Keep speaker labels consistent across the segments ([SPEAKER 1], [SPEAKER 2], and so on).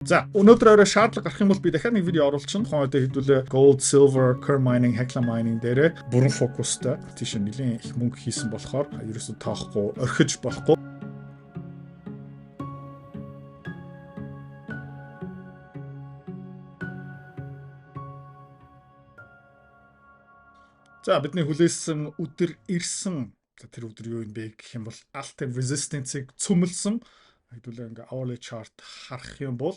[SPEAKER 1] За, өнөөдөр орой шаардлага гарах юм бол би дахиад нэг видео оруулчихна. Тухайн үед хэдүүлээ gold, silver, Coeur mining, Hecla mining дээрээ бүрэн фокустай тийш нэлийн их мөнгө хийсэн болохоор ерөөсөө тоохгүй, орхиж болохгүй. За, бидний хүлээсэн өдөр ирсэн. За, тэр өдөр юу юм бэ гэх юм бол алтын resistance-ыг цөмөлсөн. Хэдүүлээ ингээ hourly chart харах юм бол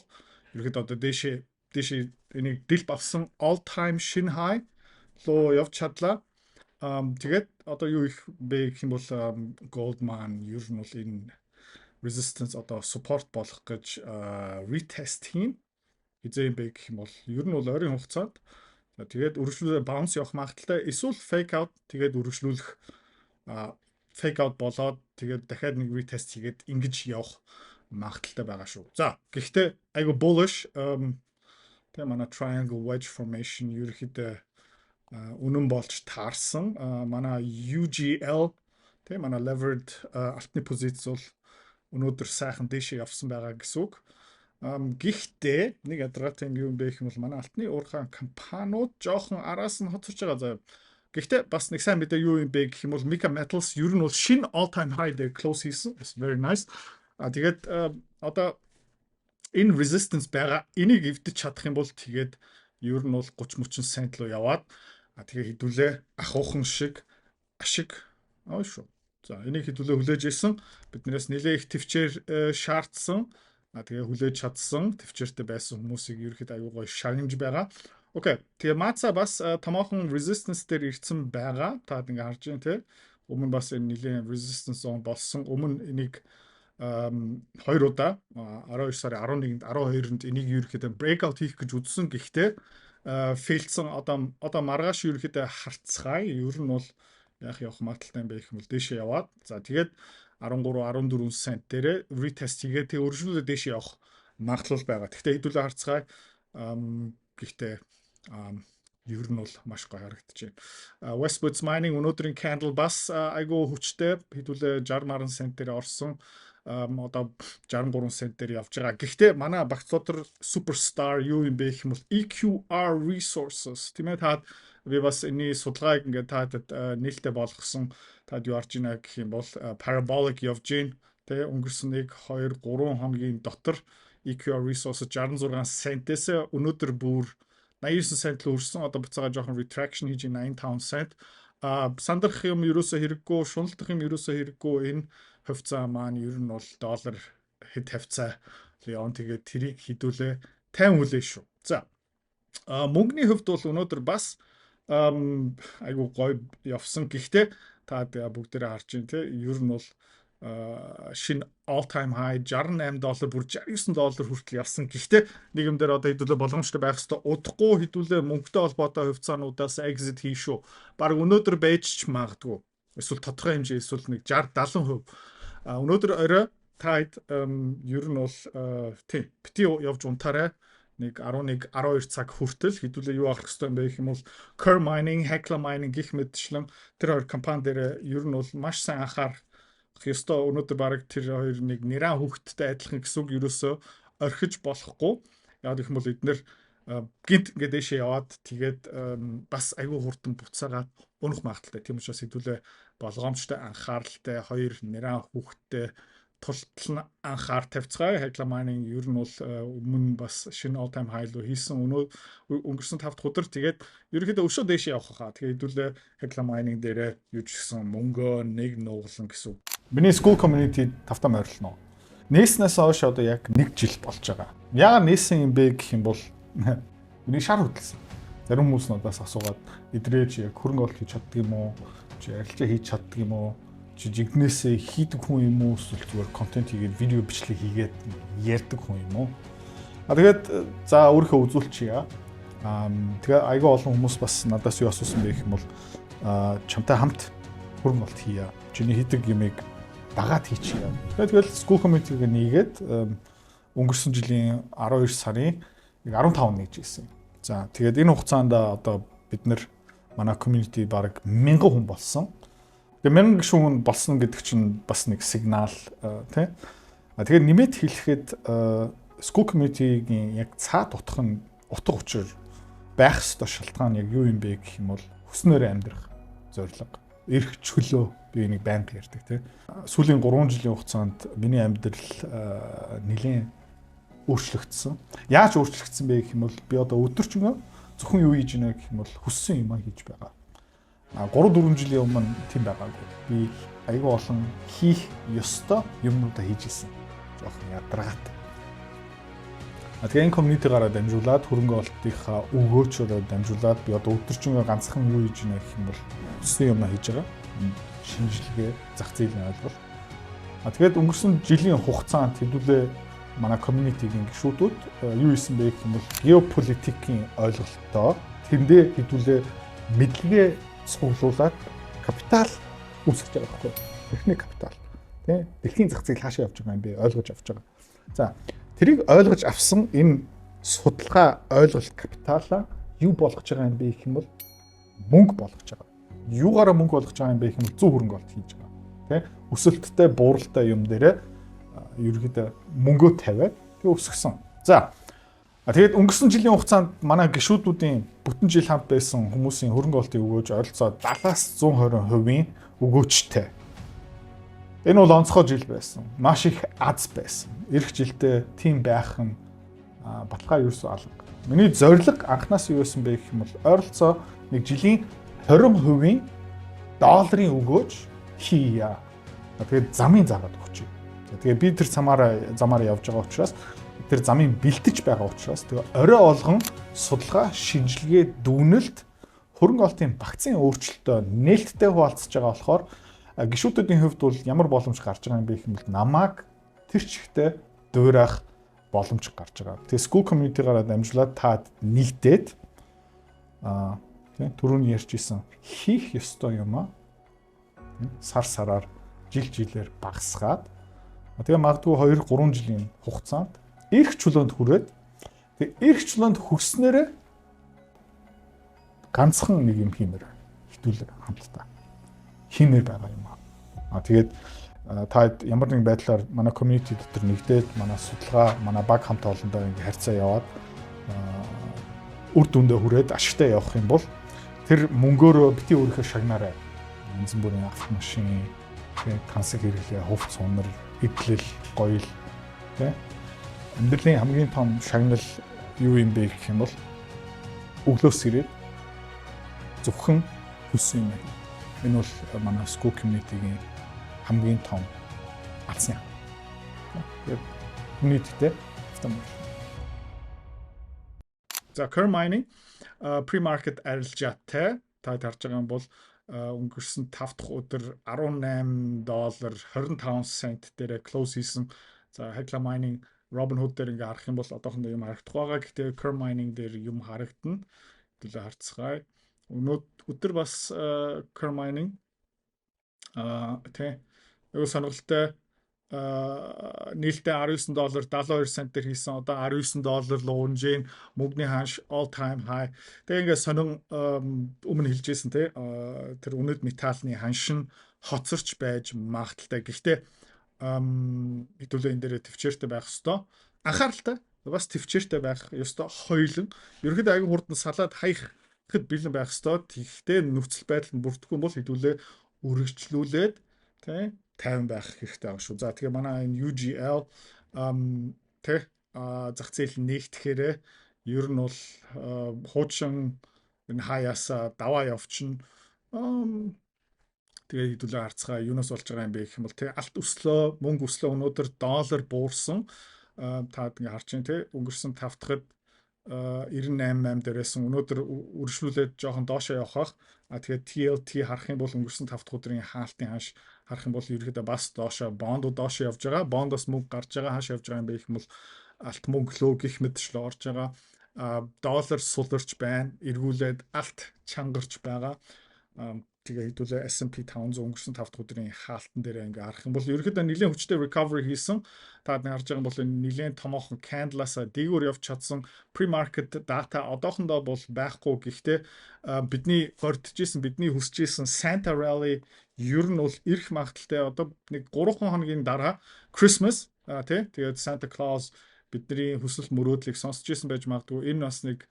[SPEAKER 1] ерөөхдөө одоо дээшээ дээшээ энийг дэлб авсан, all time шинэ high руу явж чадлаа. Тэгээд одоо юу их бэ гэх юм бол gold маань ер нь бол энэ resistance одоо support болох гэж retest хийн. Хизээ юм бэ гэх юм бол ер нь бол ойрын хугацаанд. Тэгээд үргэлжлүүлээ bounce явах магадлалтай, эсвэл fake out, тэгээд үргэлжлүүлэх, fake out болоод тэгээд дахиад нэг retest хийгээд ингэж явах магадлалтай байгаа шүү. За, гэхдээ айгу bullish, тэгээ манай triangle wedge formation ерөөхдөө үнэн болж таарсан. Манай UGL, тэгээ манай levered алтны позиц бол өнөөдөр сайхан дээшээ явсан байгаа гэсэн үг. Гэхдээ нэг ядаргаатай юм юу юм бэ гэх юм бол манай алтны уурхайн компаниуд жоохон араас нь хоцорч байгаа заяа. Гэхдээ бас нэг сайн мэдээ юу юм бэ гэх юм бол Mika Metals ер нь бол шинэ all time high дээр close хийсэн. It's very nice. А тэгээд одоо энэ resistance байгаа. Энийг эвдэж чадах юм бол тэгээд ер нь бол 30 30 цент руу яваад, а тэгээ хэдүүлээ ахуухан шиг ашиг аа шүү. За, энийг хэдүүлээ хүлээж исэн. Биднээс нэлээ их төвчээр шаардсан. А тэгээ хүлээж чадсан төвчээртэй байсан хүмүүсийг ерөөхдөө аюу гоё шагнаж байгаа. Окей. Тэгээ Матса бас томоохон resistance дээр ирсэн байгаа. Та ингээ харж байна, те. Өмнө бас энэ нэлийн resistance zone болсон. Өмнө энийг хоёр удаа, 12 сарын 11-нд, 12-нд энийг ерөөхдөө breakout хийх гэж үзсэн. Гэхдээ fail-дсэн. Одоо маргааш ерөөхдөө харцгаая. Ер нь бол яах явах магадлалтай юм бэ гэх юм бол дээшээ яваад, за, тэгээд 13 14 цент дээрээ retest хийгээд тэгээ өргөжлүүлээ дээшээ явах магадлал байгаа. Гэхдээ хэдүүлээ харцгаая. Гэхдээ ер нь бол маш гоё харагдаж байна. Westwoods Mining өнөөдрийн candle бас айгүй хүчтэй. Хэдүүлээ 60 маран цент дээр орсон. Одоо 63 цент дээр явж байгаа. Гэхдээ манай багц дотор superstar юу юм бэ гэх юм бол EQR Resources, тийм ээ. Та би бас энэний судалгааг ингээд таадад нээлттэй болгосон. Таад юу харж байна гэх юм бол parabolic явж байна. Тэ, өнгөрсөн 1 2 3 хоногийн дотор EQR Resources 66 центээс өнөөдөр бүр 89 цент л өрсөн. Одоо буцаага жоохон retraction хийж 85 цент. А сандрах юм ерөөсөө хэрэггүй, шуналдах юм ерөөсөө хэрэггүй. Энэ хувьцаа маань ер нь бол доллар хэд хавцаа явна. Тэгээд тэрийг хідүүлээ 50 хүлээ шүү. За. А мөнгөний хувьд бол өнөөдөр бас айгу гоё явсан. Гэхдээ та бүгдээрээ харж байна, те. Ер нь бол шинэ all time high 68 доллар, бүр 69 доллар хүртэл явсан. Гэхдээ нэг юм дээр одоо хэдүүлээ болгоомжтой байх хэрэгтэй. Удахгүй хэдүүлээ мөнгөтэй холбоотой хувьцаануудаас exit хийн шүү. Бараг өнөөдөр байж ч магадгүй. Эсвэл тодорхой хэмжээ, эсвэл нэг 60 70%. А өнөөдөр орой та ер нь бол тийм бити явж унтаарай, нэг 11 12 цаг хүртэл хэдүүлээ юу авах хэрэгтэй юм бэ гэх юм бол Coeur Mining, Hecla Mining гэх мэтчлэн тэр хоёр компани дээр ер нь бол маш сайн анхаарах ёстой. Өнөөдөр бараг тэр хоёр нэг нэран хүүхэдтэй адилхан гэсэн үг, ерөөсөө орхиж болохгүй. Яг гэх юм бол эднэр гинт ингээд дээшээ яваад тэгээд бас айгүй хурдан буцаагаад унах магадлалтай. Тийм учраас хэдүүлээ болгоомжтой, анхааралтай, хоёр нэран хүүхэдтэй тултал нь анхаар тавьцгаая. Hecla Mining ер нь бол өмнө бас шинэ all time high руу хийсэн, өнөө өнгөрсөн 5 дахь өдөр тэгээд ерөнхийдөө өшөө дээшээ явах хаа. Тэгээд хэдүүлээ Hecla Mining дээрээ юу ч гэсэн мөнгөө нэг нуглан гэсэн. Миний Skool community тавтаа морилно. Нээснээс хойш одоо яг нэг жил болж байгаа. Яагаад нээсэн юм бэ гэх юм бол миний шар хөдөлсөн. Зарим хүмүүс надаас асуугаад идрээ, чи яг хөрөнгө оруулалт хийж чаддаг юм уу? Чи арилжаа хийж чаддаг юм уу? Чи жигнэсээ хийдэг хүн юм уу, эсвэл зүгээр контент хийгээд, видео бичлэг хийгээд ярьдаг хүн юм уу? А тэгээд за, өөрийнхөө үзүүлчихье. Аа, тэгээ айгүй олон хүмүүс бас надаас юу асуусан бэ гэх юм бол чамтай хамт хөрөнгө оруулалт хийе. Чиний хийдэг юмыг дагаад хийчихье. Тэгээд тэгэл Skool community-г нээгээд өнгөрсөн жилийн 12 сарын 15 нээж ирсэн. За, тэгээд энэ хугацаанд одоо бид нэр манай community бараг 1000 хүн болсон. Тэгээ 1000 гишүүн болсон гэдэг чинь бас нэг сигнал, тий. А тэгээд нэмээд хэлэхэд Skool community-гийн яг цаад утга нь, утга учир байх ёстой шалтгаан яг юу юм бэ гэх юм бол хүснээр амьдрах зорилго, эрх чөлөө, би энийг байнга ярьдаг, тий. Сүүлийн 3 жилийн хугацаанд миний амьдрал нэлээд өөрчлөгдсөн. Яаж өөрчлөгдсөн бэ гэх юм бол би одоо өдөржингөө зөвхөн юу хийж байна гэх юм бол хүссэн юмаа хийж байгаа. А 3 4 жилийн өмнө тийм байгаагүй. Би айгүй олон хийх ёстой юмнуудаа хийж исэн. Жохон ядаргаатай. А тэгээ энэ community-гаараа дамжуулаад, хөрөнгө оруулалтынхаа өгөөчөөрөө дамжуулаад би одоо өдөржингөө ганцхан юу хийж байна гэх юм бол хүссэн юмаа хийж байгаа. Шинжилгээ, зах зээлийн ойлголт. А тэгээд өнгөрсөн жилийн хугацаанд хэдүүлээ манай community-гийн гишүүдүүд юу хийсэн бэ гэх юм бол геополитикийн ойлголтоо тэндээ хэдүүлээ мэдлэгээ цуглуулад капитал үүсгэж байгаа байхгүй юу? Техник капитал. Тэ? Дэлхийн зах зээл хаашаа явж байгаа юм бэ? Ойлгож авч байгаа. За, тэрийг ойлгож авсан энэ судалгаа, ойлголт, капиталаа юу болгож байгаа юм бэ гэх юм бол мөнгө болгож байгаа. Юугаараа мөнгө болгож байгаа юм бэ гэх юм бол зөв хөрөнгө оруулалт хийж байгаа. Тэ? Өсөлттэй, бууралтай юм дээрээ ерөөхдөө мөнгөө тавиад тэгээ өсгсөн. За. Тэгээд өнгөрсөн жилийн хугацаанд манай гишүүдүүдийн, бүтэн жил хамт байсан хүмүүсийн хөрөнгө оруулалтын өгөөж ойролцоо 70-аас 120% өгөөжтэй. Энэ бол онцгой жил байсан. Маш их аз байсан. Ирэх жилдээ тийм байх нь баталгаа ерөөсөө алга. Миний зорилго анхнаас юу байсан бэ гэх юм бол ойролцоо нэг жилийн 20% долларын өгөөж хийя. Тэгээд замын заагаад өгч. Тэгээ би тэр замаараа явж байгаа учраас, тэр замын бэлтэж байгаа учраас тэгээ орой болгон судалгаа, шинжилгээ, дүгнэлт, хөрөнгө оруулалтын багцын өөрчлөлтөө нээлттэй хуваалцаж байгаа болохоор гишүүдийн хувьд бол ямар боломж гарч байгаа юм бэ гэх юм бол намайг тэр чигтээ дуурайх боломж гарч байгаа. Тэгээ Skool community-гаараа дамжуулаад та нэгдээд тийм түрүүний ярьж исэн хийх ёстой юм аа сар сараар, жил жилээр багасгаад, тэгээ магадгүй 2 3 жилийн хугацаанд эрх чөлөөнд хүрээд, тэгээ эрх чөлөөнд хүрснээрээ ганцхан нэг юм хиймээр, хэдүүлээ хамтдаа хиймээр байгаа юм аа. А тэгээд та ямар нэгэн байдлаар манай community дотор нэгдээд, манай судалгаа, манай баг хамт олондоо ингээ харьцаа яваад үр дүндээ хүрээд ашигтай явах юм бол тэр мөнгөөрөө бити өөрийнхөө шагнаарай. Янз бүрийн автомашин, тэгээ тансаг хэрэглээ, хувц сунар, эдлэл, гоёл, тэ, амьдралын хамгийн том шагнал юу юм бэ гэх юм бол өглөөс ирээд зөвхөн хүссэн юм байна. Энэ бол манай Skool community-гийн хамгийн том алсан юм. Тэгээд community-тэй автомобиль. За, Coeur Mining pre-market арилжаатай. Та харж байгаа юм бол өнгөрсөн 5 дахь өдөр 18 доллар 25 цент дээр close хийсэн. За, Hecla Mining, Robinhood дээр ингээ харах юм бол одоохондоо юм харагдах байгаа. Гэхдээ Coeur Mining дээр юм харагдана. Хэдүүлээ харцгаая. Өнөө өдөр бас Coeur Mining тий айгуу сонирхолтой, нийлдээ 19 доллар 72 цент дээр хийсэн. Одоо 19 доллар руу унжийн, мөнгөний ханш all time high. Тэгээ ингээд сонин, өмнө хэлжсэн тий, тэр үнэт металлны ханш нь хоцорч байж магадлалтай. Гэхдээ хэдүүлээ энэ дээр тэвчээртэй байх ёстой. Анхааралтай, бас тэвчээртэй байх ёстой хоёулан. Ерөнхийдөө аягүй хурдан салаад хаяхад бэлэн байх ёстой. Тэгэхдээ нөхцөл байдал нь бүрдэхгүй бол хэдүүлээ үргэлжлүүлээд тий 50 байх хэрэгтэй байгаа шүү. За, тэгээ манай энэ UGL тий зах зээл нээгдэхээрээ ер нь бол хуучин энэ хаяасаа даваа явчихна. Тэгээ хэдүүлээ харцгаа, юунаас болж байгаа юм бэ гэх юм бол тий алт өслөө, мөнгө өслөө, өнөөдөр доллар буурсан. Та ингээ харж байна, тий, өнгөрсөн 5 дахьд 98 8 дээрээс өнөөдөр үргэлжлүүлээд жоохон доошоо явах бах. А тэгээд TLT харах юм бол өнгөрсөн 5 дахь өдрийн хаалтын ханш харах юм бол ерөөхдөө бас доошоо, бондо доошоо явж байгаа. Бондоос мөнгө гарч байгаа. Хааш явж байгаа юм бэ гэх юм бол алт мөнгө лөө гих мэтчлээ орж байгаа. А доллар суларч байна. Эргүүлээд алт чангарч байгаа. Тэгээ хэдүүлээ S&P 500 өнгөрсөн 5 дахь өдрийн хаалтан дээр ингээ харах юм бол ерөөхдөө нэлээд хүчтэй recovery хийсэн. Та нар харж байгаа бол энэ нэлээд томоохон candle-аас дээгүүр явж чадсан. Pre-market data одоохондоо бол байхгүй. Гэхдээ бидний горьдож исэн, бидний хүсэж исэн Santa Rally ер нь бол ирэх магадлалтай. Одоо нэг 3 хоногийн дараа Christmas тий, тэгээд Santa Claus Бидний хүсэл мөрөөдлийг сонсч ирсэн байж магадгүй. Энэ бас нэг,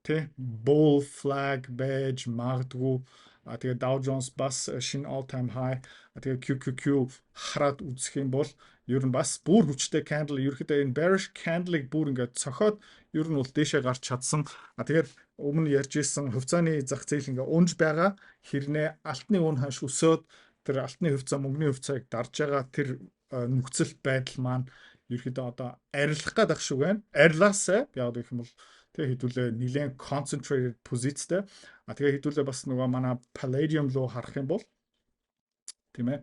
[SPEAKER 1] тэ, bull flag байж магадгүй. А тэгээ Dow Jones бас шинэ all time high. А тэгээ QQQ хараад үзэх юм бол ер нь бас бүр хүчтэй candle, ерөөхдөө энэ bearish candle-ыг бүр ингээд цохиод ер нь бол дээшээ гарч чадсан. А тэгээд өмнө ярьж исэн хувьцааны зах зээл ингээ унж байгаа хэрнээ алтны үн ханш өсөөд тэр алтны хувьцаа, мөнгөний хувьцааг дарж байгаа тэр нөхцөл байдал маань ерөөхдөө одоо арилах гээд ах шиг байна. Арилаасай. Яг гэх юм бол тэгээ хэдүүлээ нэлээд concentrated позицтэй. А тэгээ хэдүүлээ бас нөгөө манай Palladium руу харах юм бол, тийм ээ,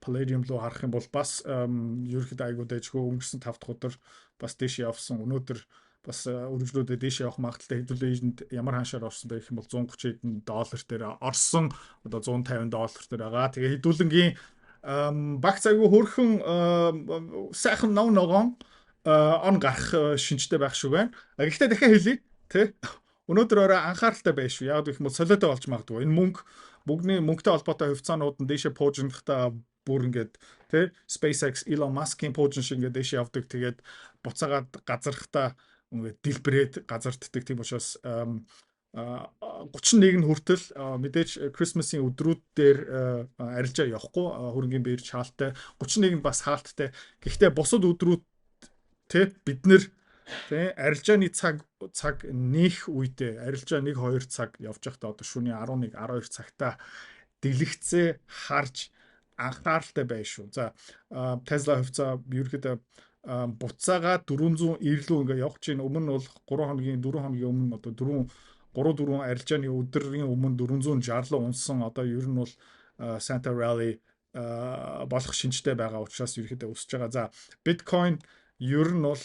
[SPEAKER 1] Palladium руу харах юм бол бас ерөөхдөө айгуу дайжгүй. Өнгөрсөн 5 дахь өдөр бас дээш явсан. Өнөөдөр бас өргөжлөөдөө дээш явах магадлалтай. Хэдүүлээ энд ямар ханшаар орсон бэ гэх юм бол 130 хэдэн доллар дээр орсон. Одоо 150 доллар дээр байгаа. Тэгээ хэдүүлэнгийн багц айгуу хөөрхөн сайхан нов ногоон он гарах шинжтэй байх шиг байна. Гэхдээ дахиад хэлье, тий. Өнөөдөр орой анхааралтай байх шүү. Яг гэх юм бол солиотой болж магадгүй. Энэ мөнгө, мөнгөний мөнгөтэй холбоотой хувьцаанууд нь дээшээ пуужингахдаа бүр ингээд, тий, SpaceX, Elon Musk-ийн пуужин шиг ингээд дээшээ явдаг. Тэгээд буцаагаад газархтаа ингээд дэлбэрээд газарддаг. Тийм учраас 31 нь хүртэл мэдээж Christmas-ийн өдрүүд дээр арилжаа явахгүй, хөрөнгөний бирж хаалттай, 31 нь бас хаалттай. Гэхдээ бусад өдрүүд, тий, бид нэр, тий, арилжааны цаг нээх үедээ, арилжаа 1 2 цаг явж байхдаа, одоо шөнийн 11 12 цагтаа дэлгэцээ харж анхааралтай байх шүү. За, Tesla хувьцаа ерөөхдөө буцаага 490 рүү ингээ явах чинь. Өмнө нь бол 3 хоногийн, 4 хоногийн өмнө, одоо 4 3 4 арилжааны өдрийн өмнө 460 руу унсан. Одоо ер нь бол Santa Rally болох шинжтэй байгаа учраас ерөөхдөө өсөж байгаа. За, Bitcoin ер нь бол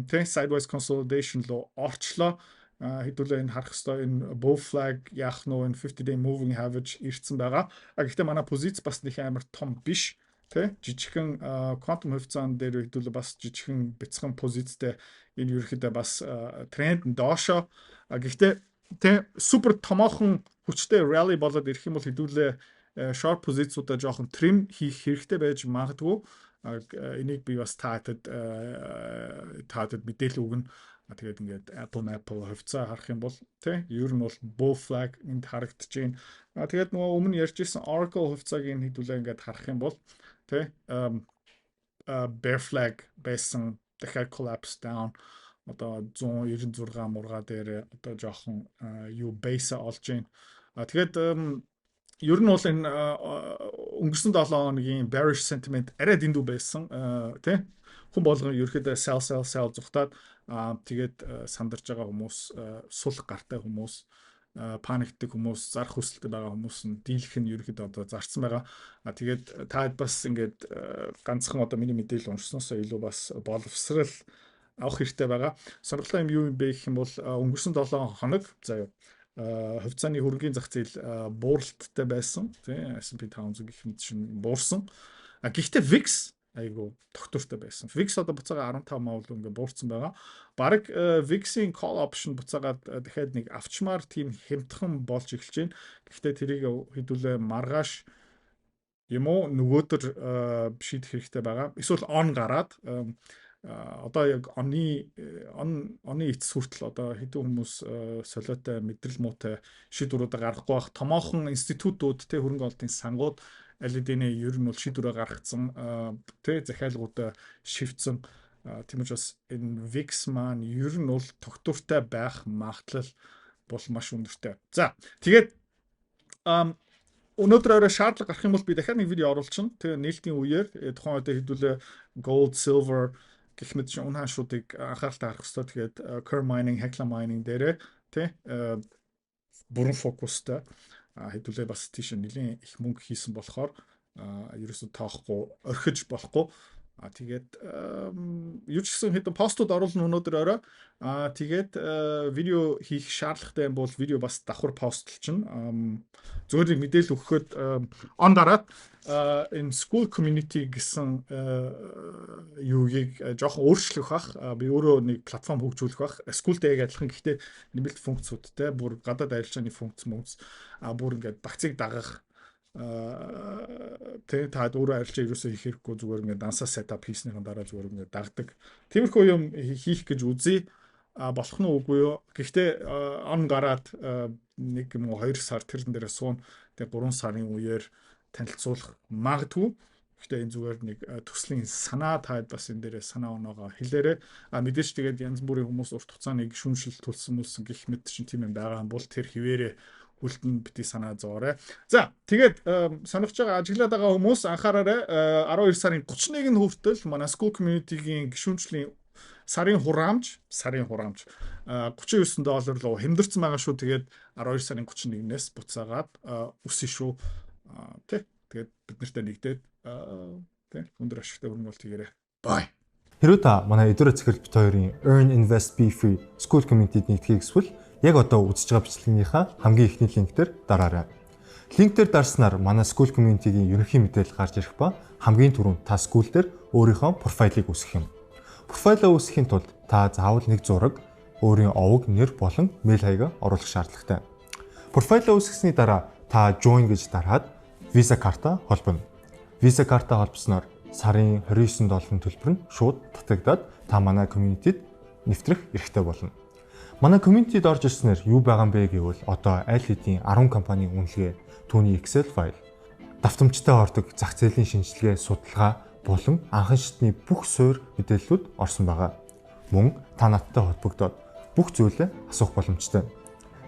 [SPEAKER 1] тэ sideways consolidation руу орчлоо. Хэдүүлээ энэ харах хэвээр энэ bull flag яах нь, энэ 50 day moving average ирсэн байгаа. А гэхдээ манай позиц бас нэг амар том биш, тэ, жижигхэн quantum хувьцаан дээр хэдүүлээ бас жижигхэн бяцхан позицтэй. Энэ ерөөхдөө бас тренд нь доошоо. Гэхдээ, тэ, супер томоохон хүчтэй rally болоод ирэх юм бол хэдүүлээ short позициудаа жоохон trim хийх хэрэгтэй байж магадгүй. Энийг би бас таатад мэдээлэл өгнө. Тэгээд ингээд Apple хувьцаа харах юм бол, тий, ер нь бол bull flag энд харагдаж байна. Тэгээд нөгөө өмнө ярьж исэн Oracle хувьцааг энэ хэдүүлээ ингээд харах юм бол, тий, bear flag байсан, дахиад collapse down, одоо 196 мурга дээр одоо жоохон юу base олж байна. Тэгээд ер нь бол энэ өнгөрсөн 7 хоногийн bearish sentiment арай дэндүү байсан, тий, хүн болгон ерөөхдөө sell, sell, sell зугтаад, тэгээд сандарч байгаа хүмүүс, сул гартай хүмүүс, panic тдаг хүмүүс, зарах хүсэлтэй байгаа хүмүүс нь дийлэх нь ерөөхдөө одоо зарцсан байгаа. А тэгээд та бас ингээд ганцхан одоо миний мэдээлэл уншсаноосоо илүү бас боловсрал авах хэрэгтэй байгаа. Сонирхолтой юм юу юм бэ гэх юм бол өнгөрсөн 7 хоног заяа хувьцааны хөрөнгөний зах зээл бууралттай байсан, тий, S&P 500 гэх мэт чинь буурсан. А гэхдээ VIX айгу тогтвортой байсан. VIX одоо буцаага 15 мавл ингээ буурсан байгаа. Бараг VIX-ийн call option буцаагаад дахиад нэг авчмаар тийм хямдхан болж эхэлж байна. Гэхдээ тэрийг хэдүүлээ маргааш юм уу нөгөөдөр шийдэх хэрэгтэй байгаа. Эсвэл он гараад, одоо яг оны он оны эцэс хүртэл одоо хэдэн хүмүүс солиотой, мэдрэл муутай шийдвэрүүдээ гаргахгүй байх. Томоохон институтүүд, те, хөрөнгө оруулалтын сангууд аль хэдийнэ ер нь бол шийдвэрээ гаргацсан, те, захиалгуудаа шивцэн. Тийм учраас энэ VIX маань ер нь бол тогтвортой байх магадлал бол маш өндөртэй. За, тэгээд өнөөдөр орой шаардлага гарах юм бол би дахиад нэг видео оруулчихна. Тэгээ нээлтийн үеэр тухайн үед хэдүүлээ gold, silver гэх мэт чинь үн ханшуудыг анхааралтай харах хэрэгтэй. Тэгээд Coeur Mining, Hecla Mining дээрээ, тий, бүрэн фокустай. Хэдүүлээ бас тийш нэлийн их мөнгө хийсэн болохоор ерөөсөө тоохгүй, орхиж болохгүй. А тэгээд юу ч гэсэн хэдэн постууд оруулна өнөөдөр орой. А тэгээд видео хийх шаардлагатай юм бол видео бас давхар постлчихно. Зүгээр нэг мэдээлэл өгөхөд он дараад энэ Skool community гэсэн юугийг жоохон өөрчлөх бах. Би өөрөө нэг платформ хөгжүүлэх бах. Skool-тэй яг адилхан, гэхдээ нэмэлт функцүүдтэй, бүр гадаад арилжааны функц мөнц, а бүр ингээд багцыг дагах Тэ, та өөрөө арилжаа ерөөсөө хийх хэрэггүй, зүгээр ингээд дансаа setup хийснийхэн дараа зүгээр ингээд дагдаг. Тиймэрхүү юм хийх гэж үзье. А болох нь үгүй юу? Гэхдээ он гараад нэг юм уу 2 сар тэрэн дээрээ суун. Тэгээ 3 сарын үеэр танилцуулах магадгүй. Гэхдээ энэ зүгээр нэг төслийн санаа, та бас энэ дээрээ санаа оноогоо хэлээрэй. А мэдээж тэгээд янз бүрийн хүмүүс урт хугацааны гишүүншил төлсөн мөлсөн гэх мэт чинь тийм юм байгаа юм бол тэр хэвээрээ үлдэн, бити санаа зовоорой. За, тэгээд сонирхож байгаа, ажиглаад байгаа хүмүүс анхаараарай. 12 сарын 31-нд хүртэл манай Skool community-гийн гишүүнчлийн сарын хураамж 39 доллар руу хямдарсан байгаа шүү. Тэгээд 12 сарын 31-ээс буцаагаад өссөн шүү. Тэ. Тэгээд бид нартай нэгдээд, тэ, өндөр ашигтай хөрөнгө оруулалт хийгээрэй. Bye.
[SPEAKER 2] Хэрвээ та манай Эдүрэ Цэцэрлэг бит хоёрын Earn Invest Be Free Skool Community-д нэгдэхийг хүсвэл яг одоо үзэж байгаа бичлэгнийхаа хамгийн эхний линк дээр дараарай. Линк дээр дарснаар манай Skool Community-гийн ерөнхий мэдээлэл гарч ирэх ба хамгийн түрүүнд та Skool дээр өөрийнхөө профайлыг үүсгэх юм. Профайлаа үүсгэхийн тулд та заавал нэг зураг, өөрийн овог, нэр болон мэйл хаягаа оруулах шаардлагатай. Профайлаа үүсгэсний дараа та join гэж дараад Visa карта холбоно. Visa карта холбосноор сарын 29 долларын төлбөр нь шууд татагдаад та манай community-д нэвтрэх эрхтэй болно. Манай community-д орж ирснээр юу байгаа юм бэ гэвэл одоо аль хэдийн 10 компанийн үнэлгээ, түүний Excel файл, давтамжтай ордог зах зээлийн шинжилгээ, судалгаа болон анхан шатны бүх суурь мэдээллүүд орсон байгаа. Мөн та надтай холбогдоод бүх зүйлээ асуух боломжтой.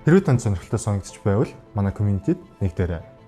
[SPEAKER 2] Хэрвээ танд сонирхолтой санагдчих байвал манай community-д нэгдээрэй.